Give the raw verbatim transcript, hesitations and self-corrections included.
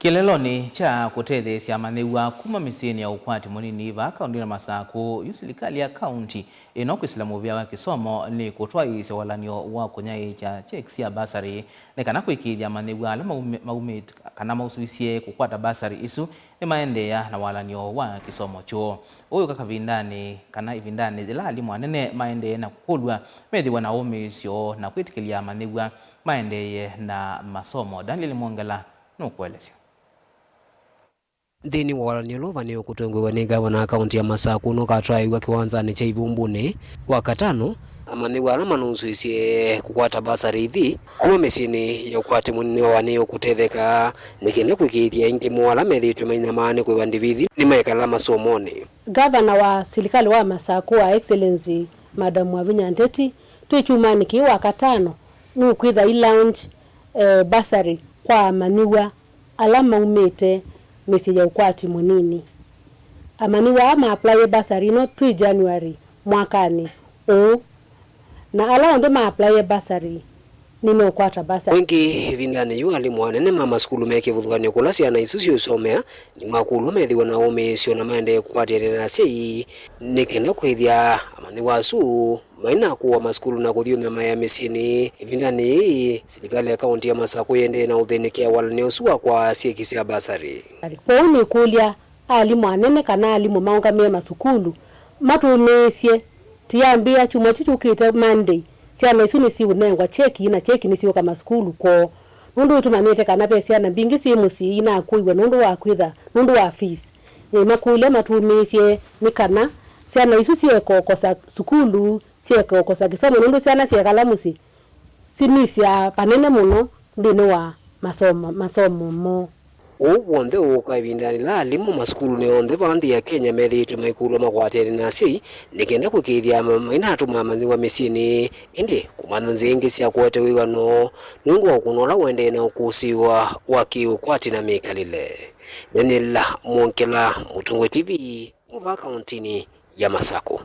Kĩeleelonĩ kya kũtetheesya amanyĩw'a kuma mĩsyĩnĩ ya ũkwati mũnini vaa kaũntĩnĩ ya Masakũ, yu silikalĩ ya kaũntĩ ĩno kwĩsĩla mũvĩa wa kĩsomo nĩ kũtwaĩĩsya walan'yo wa kũnyaĩĩkya cheki sya basarĩ nĩ kana kũĩkĩĩthya amanyĩw'a ala maumĩ-, maumĩte kana mausũisye kũkwata basarĩ isu nĩmaendeea na walan'yo wa kĩsomo kyoo. Ũũ wĩka kavindanĩ kana ĩvindanĩ yĩla alimũ anene maendee na kũkũlw'a methĩwe na ũmĩĩsyo na kwĩtĩkĩlya amanyĩw'a maendeeye na masomo. Daniel Mwongela nũkũelesya. Nthĩnĩ wa walan'yo ũla ũvanĩĩwe kũtongoew'a nĩ ngavana wa kaũntĩ ya Masakũ nũkatwaĩĩw'a kĩwanzanĩ kya Ivumbunĩ Wakatano, amanyĩw'a ala manusũisye kũkwata basarĩ ithi kuma mĩsyĩnĩ ya ũkwati mũnini mavanĩĩwe kũtetheka nĩ kenda kũĩkĩĩthya aingĩ moo ala methĩĩtwe mainyamaa nĩ kũĩva ndivithi nĩmekala masomonĩ. Ngavana wa silikalĩ wa Masakũ, Her Excellency Madam Wavinya Ndeti, twĩ kyumwanĩ kĩĩ Wakatano nũkwĩtha i launch, eh, bursary kwa amanyĩw'a ala maumĩte mĩsyĩ ya ũkwati mũnini. Amanyĩw'a aa ma apply bursary ĩno twĩ January mwakanĩ ũũ, na ala onthe ma apply bursary nĩmeũkwata bursary. Ĩngĩ, ĩvindanĩ yĩu alimũ anene ma masukulu me kĩvathũkany'o kũla syana isu siũsomea nĩmakũlw'a methĩwe na ũmĩĩsyo na maendee kũkwatĩanĩa na asyai nĩ kenda kwĩthya amanyĩw'a asu mainakũwa masukulu na kũthi ũnyamaĩa mĩsyĩnĩ. Ĩvindanĩ yĩĩ, silikalĩ ya kaũntĩ ya Masakũ yĩendee na ũthĩnĩkĩa walan'yo ũsu wa kwaa syeki sya basarĩ. Kwoou nĩkũlya alimũ anene kana alimũ maũngamĩe masukulu matũmĩĩsye, tũyambĩĩa kyumwa kyu kyũkĩte Monday, syana isu nĩsiũnengwa cheki na cheki nĩsiũka masukulu kwoo, nũndũ nĩtũmanyĩte kana ve syana mbingĩ syĩ mũsyĩ inakũiwe nũndũ wa kwĩtha, nũndũ wa fees. Nĩmakũlya matũmĩĩsye nĩ kana syana isu syĩeka ũkosa sukulu, syĩeka ũkosa kĩsomo, nũndũ syana syekala mũsyĩ simisyaa vanene mũno nthĩnĩ wa masomo, masomo moo. Ũu w'onthe ũũka ĩvindanĩ yĩla alimũ masukulunĩ onthe vaa nthĩ ya Kenya methĩĩtwe maikũlw'a makwatene na asyai nĩ kenda kũĩkĩĩthya mainatũma amanyĩw'a mĩsyĩnĩ, ĩndĩ kũmantha nzĩa ingĩ sya kũete wĩw'ano nũndũ wa ũkũno ũla ũendee na ũkũsĩĩwa wa kĩ-ũkwati na mĩkalĩle. Daniel Mwongela, Mũtongoi T V, kuma vaa kaũntĩnĩ ya Masakũ.